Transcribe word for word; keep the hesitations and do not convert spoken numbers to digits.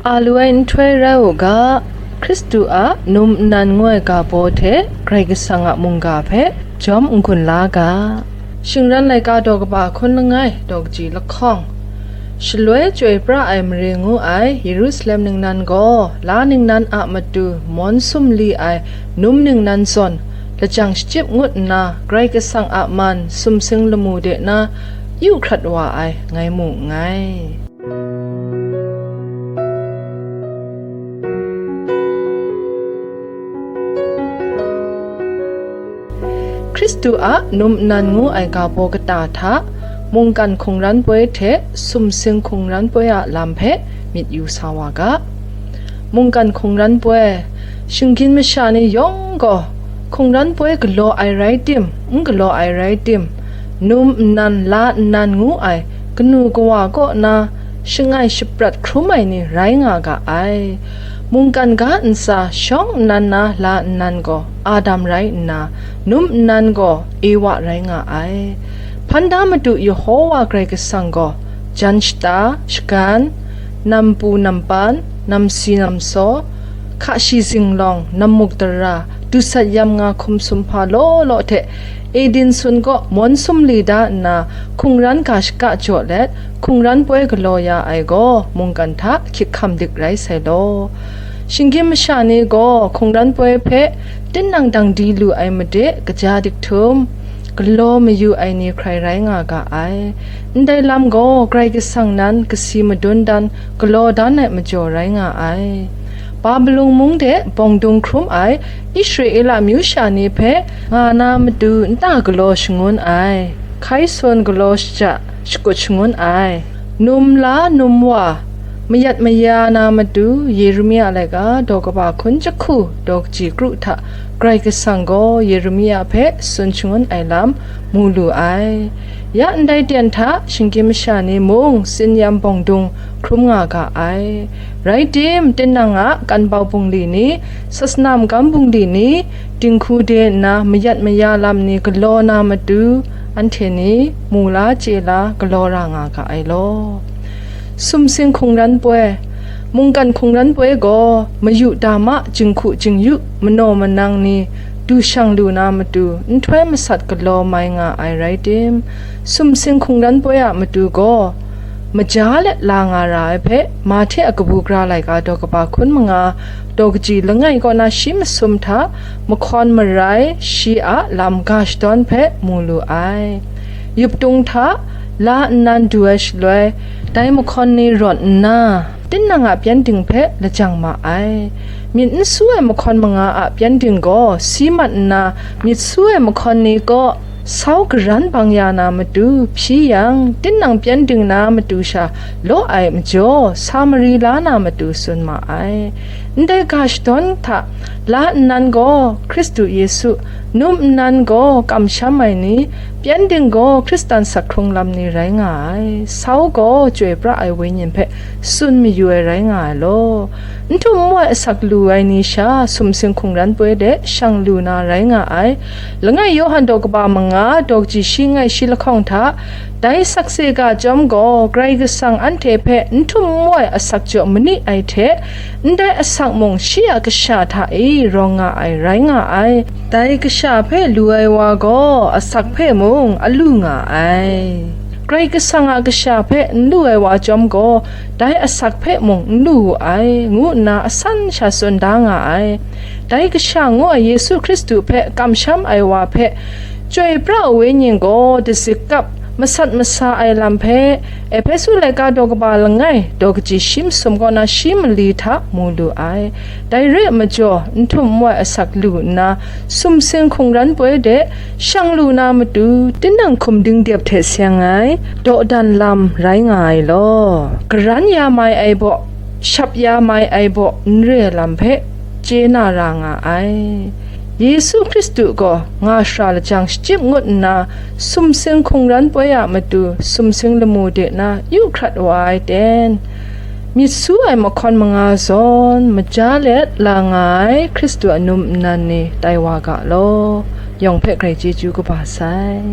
A lu ai nhtoi rai u ga, Hkristu a num nnan ngu ai ga baw hte Karai Kasang a mungga hpe jawm n-gun la ga. Shingran laika daw kaba hkun langai daw kaji lahkawng. Shaloi chyoi pra ai mare ngu ai Yerusalem ningnan gaw la ningnan a matu mawn sumli ai num ningnan zawn lajang shachyip ngut nna, Karai Kasang a man sumsing lamu de na yu hkrat wa ai ngai mu nngai. Hkristu a num nnan ngu ai ga baw kata hta, mungkan hkungran poi hte sumsing hkungran poi a lam hpe myit yu sa wa ga. Mungkan hkungran poi, shinggyim masha ni yawng gaw hkungran poi galaw ai rai tim, n galaw ai rai tim, num nnan, la nnan ngu ai kanu kawa kaw na shangai shaprat hkrum ai ni rai nga ga ai. Mungkan ga ntsa shawng nnan na la nnan gaw Adam rai nna, num nnan gaw Ewa rai nga ai. Hpan da Madu Yehowa Karai Kasang gaw jan shata, shagan, nampu nampan, namsi namsaw, hka shi zinglawng, nammuk dara, dusat yam nga hkum sumhpa law law hte, Eden sun kaw mawn sumli da nna, hkungran ga shaka jaw let, hkungran poi galaw ya ai gaw, mungkan hta hkyik hkam dik rai sai law. Shinggyim masha ni gaw hkungran poi hpe tinang dang di lu ai made kaja dik htum, galaw mayu ai ni hkrai rai nga ga ai. Ndai lam gaw Karai Kasang nan kasi madun dan galaw dan ai majaw rai nga ai. Babilon mung de bawng dung hkrum ai Israela amyu sha ni hpe nga na matu nta galaw shangun ai, hkai sawn galaw shaja shakut shangun ai, num la num wa, mayat maya na matu Yeremia laika daw kaba hkun jahku daw kaji kru hta Karai Kasang gaw Yeremia hpe tsun shangun ai lam mu lu ai. Ya ndai ten hta shinggyim masha ni mung tsin-yam bawng dung hkrum nga ga ai. Rai tim, tinang a kanbau bungli ni, sasana magam bungli ni, dinghku de nna mayat maya lam ni galaw na matu, anhte ni mu la chye la galaw ra nga ga ai law. Sumsing hkungran poi, mungkan hkungran poi gaw mayu dama, jinghku jingyu, manaw manang ni du shang lu na matu nhtoi masat galaw mai nga ai rai tim, sumsing hkungran poi a matu gaw maja let la nga ra ai hpe, Mahte a kabu gara laika daw kaba hkun manga, daw kaji langai kaw na shi masum hta mahkawn marai shi a lam ga shadawn hpe mu lu ai. Yuptung hta la nnan du ai shaloi, dai mahkawn ni rawt nna, tinang a pyengdin hpe lajang ma ai. Myit n su ai mahkawn manga a pyengdin gaw si mat nna, myit su ai mahkawn ni kaw sau garan bang ya na matu hpyi yang, tinang pyengdin na matu sha law ai majaw, sa mari la na matu tsun ma ai. Ndai ga shadawn hta la nnan gaw Hkristu Yesu, num nnan gaw kamsham ai ni, pyengdin gaw Hkristan sak hkrung lam ni rai nga ai, sau gaw chyoi pra ai Wenyi hpe tsun mayu ai rai nga ai law. N htum n wai asak lu ai ni sha sumsing hkungran poi de shang lu na rai nga ai. Langai Yawhan daw kaba manga daw kaji shi ngai shi lahkawng hta, dai sakse ga chyawm gaw Karai Kasang anhte hpe n htum n wai asak jaw mani ai hte, ndai asak mung shi a kasha hta e rawng nga ai rai nga ai. Dai kasha hpe lu ai wa gaw asak hpe mung a lu nga ai. Karai Kasang a kasha hpe n lu ai wa chyawm gaw, dai asak hpe mung n lu wu ai, ngu nna asan sha tsun da nga ai. Dai kasha ngu ai Yesu Hkristu hpe kamsham ai wa hpe, chyoi pra ai Wenyi gaw dazik kap, masat masa ai lam hpe, Ehpesu laika daw kaba langai, daw kaji shi masum kaw na shi mali hta mu lu ai. Dai re ai majaw, n htum n wai asak lu nna, sumsing hkungran poi de shang lu na matu, tinang hkum dingdep hte seng ai, dawdan lam rai nga ai law. Garan ya mai ai baw, shap ya mai ai baw, n re ai lam hpe chye na ra nga ai. Yesu Hkristu gaw nga shara lajang shachyip ngut nna, sumsing hkungran poi a matu, sumsing lamu de na yu hkrat wa ai ten, myit su ai mahkawn manga zawn maja let la nga ai Hkristu a num nnan ni tai wa ga law, yawng hpe grai chyeju kaba sai.